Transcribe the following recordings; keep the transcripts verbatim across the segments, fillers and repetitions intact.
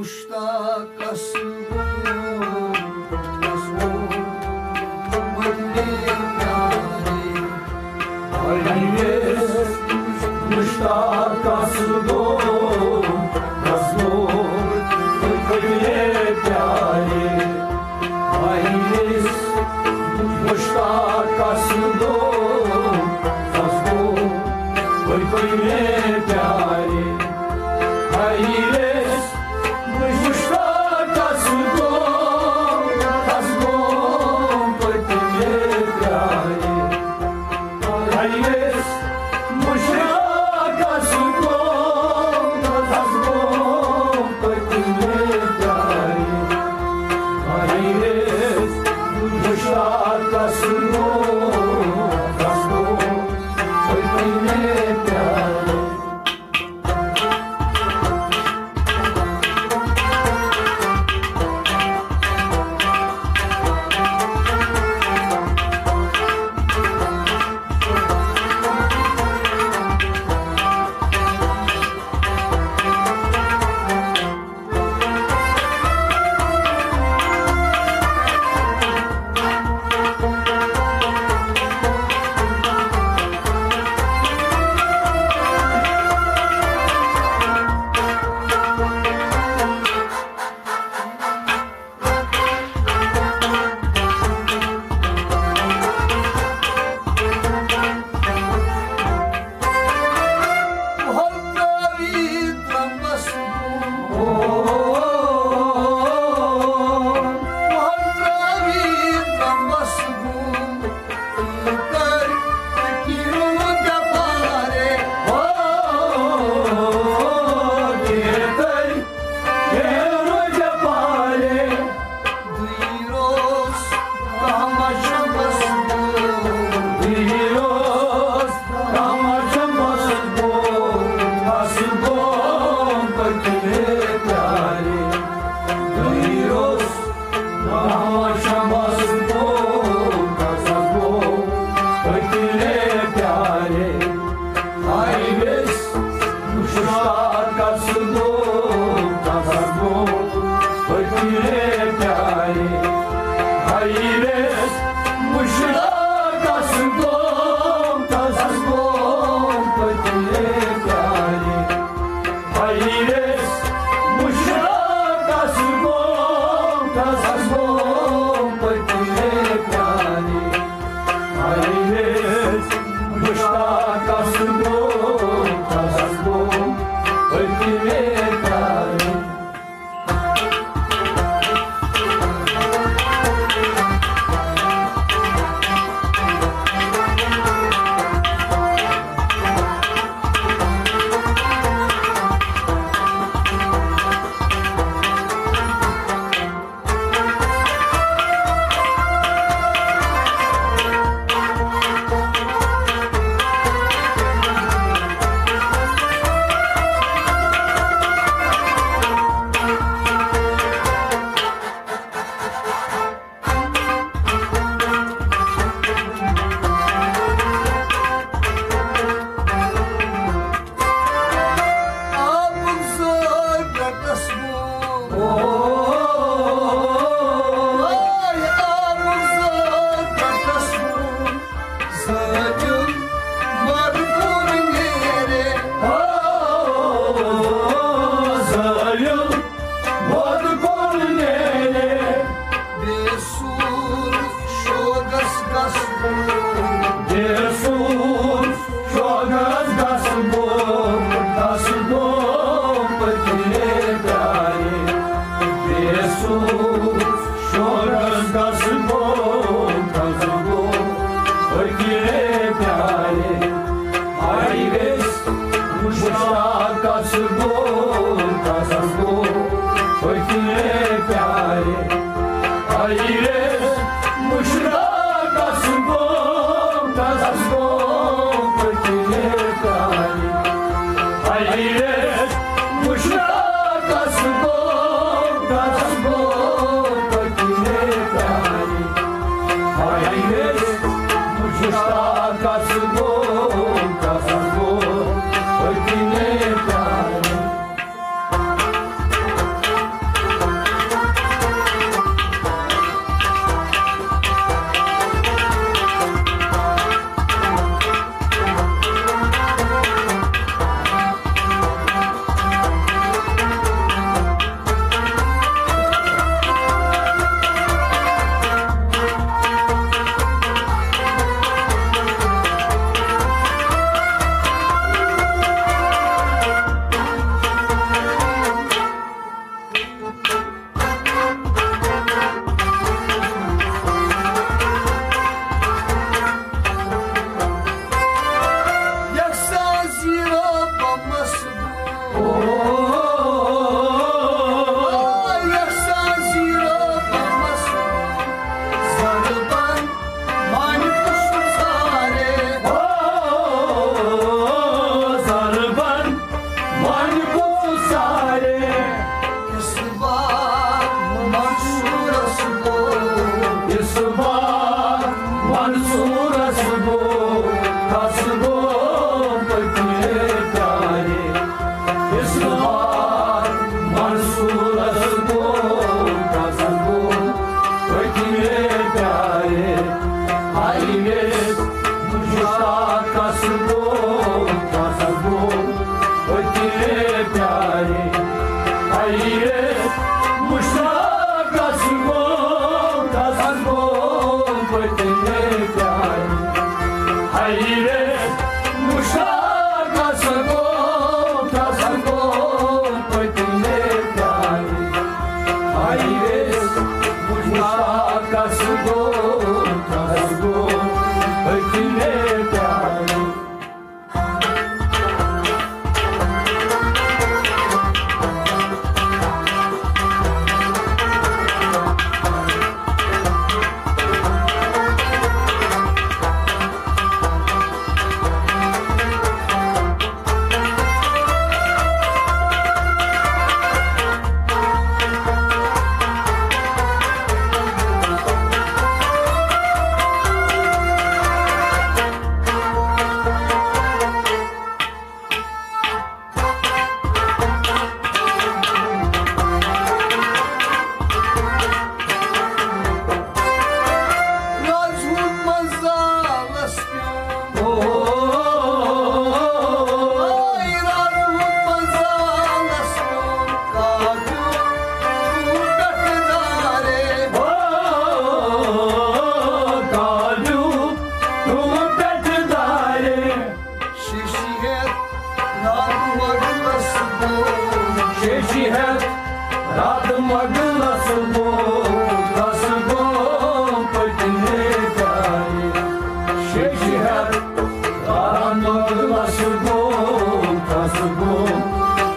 مشتاقس گوٚو، مشتاقس گوٚو، پٔتمہِ پیارِ۔ مشتاقس گوٚو، کس گوٚو، پٔتمہِ پیارِ۔ مشتاقس گوٚو، کس گوٚو، پٔتمہِ پیارِ۔ مشتاقس گوٚو، کس گوٚو، پٔتمہِ پیارِ۔ مشتاقس گوٚو، کس گوٚو، پٔتمہِ پیارِ۔ مشتاقس گوٚو، کس گوٚو، پٔتمہِ پیارِ۔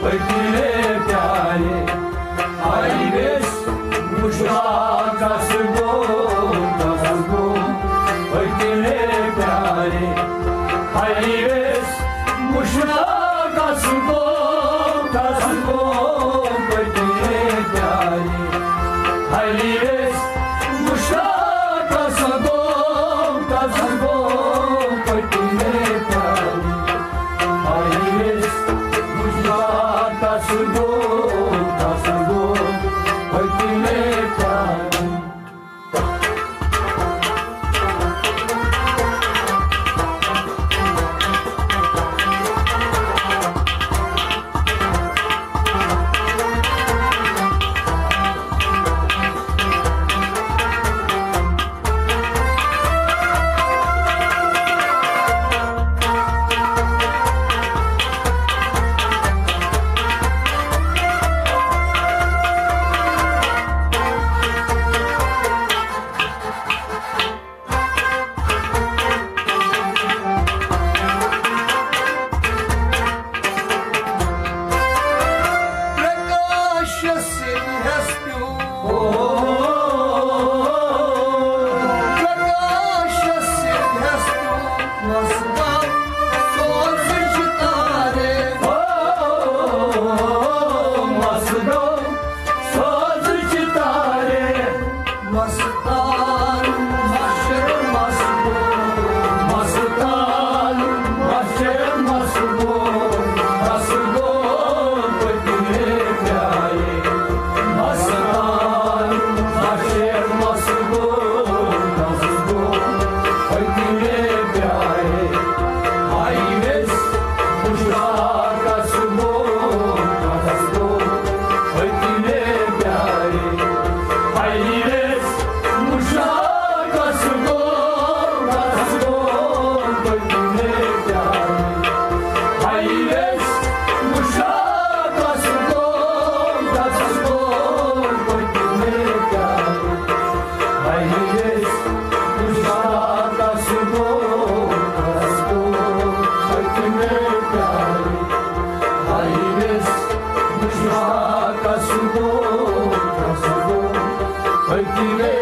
پٔتمے پیارِ، ہاے ویس مشتاقس گوٚو، تس گوٚو پٔتمے پیارِ۔ ہاے ویس مشتاقس گوٚو، تس گوٚو پٔتمے پیارِ۔ ہاے ویس مشتاقس گوٚو، تس گوٚو پٔتمے پیارِ۔ ہاے ویس مشتاقس گوٚو، تس گوٚو پٔتمے پیارِ۔ پرکاش سنگھس پیوٚو۔ پرکاش سنگھس پیوٚو۔ مس گوٚو سوزٕچ تارے۔ مس گوٚو سوزٕچ تارے۔ مستان محشر مس گوٚو، مستان محشر مس گوٚو، مس گوٚو پٔتمے پیارِ۔ مستان محشر مس گوٚو، مس گوٚو پٔتمے پیارِ۔ ہاے ویس مشتاقس گوٚو، تس گوٚو پٔتمے پیارِ۔ ہاے ویس مشتاقس گوٚو، تس گوٚو پٔتمے پیارِ۔ ہاے ویس مشتاقس گوٚو، تس گوٚو پٔتمے پیارِ۔ ہاے ویس مشتاقس گوٚو، تس گوٚو پٔتمے پیارِ۔ ہاے ویس مشتاقس گوٚو، تس گوٚو پٔتمے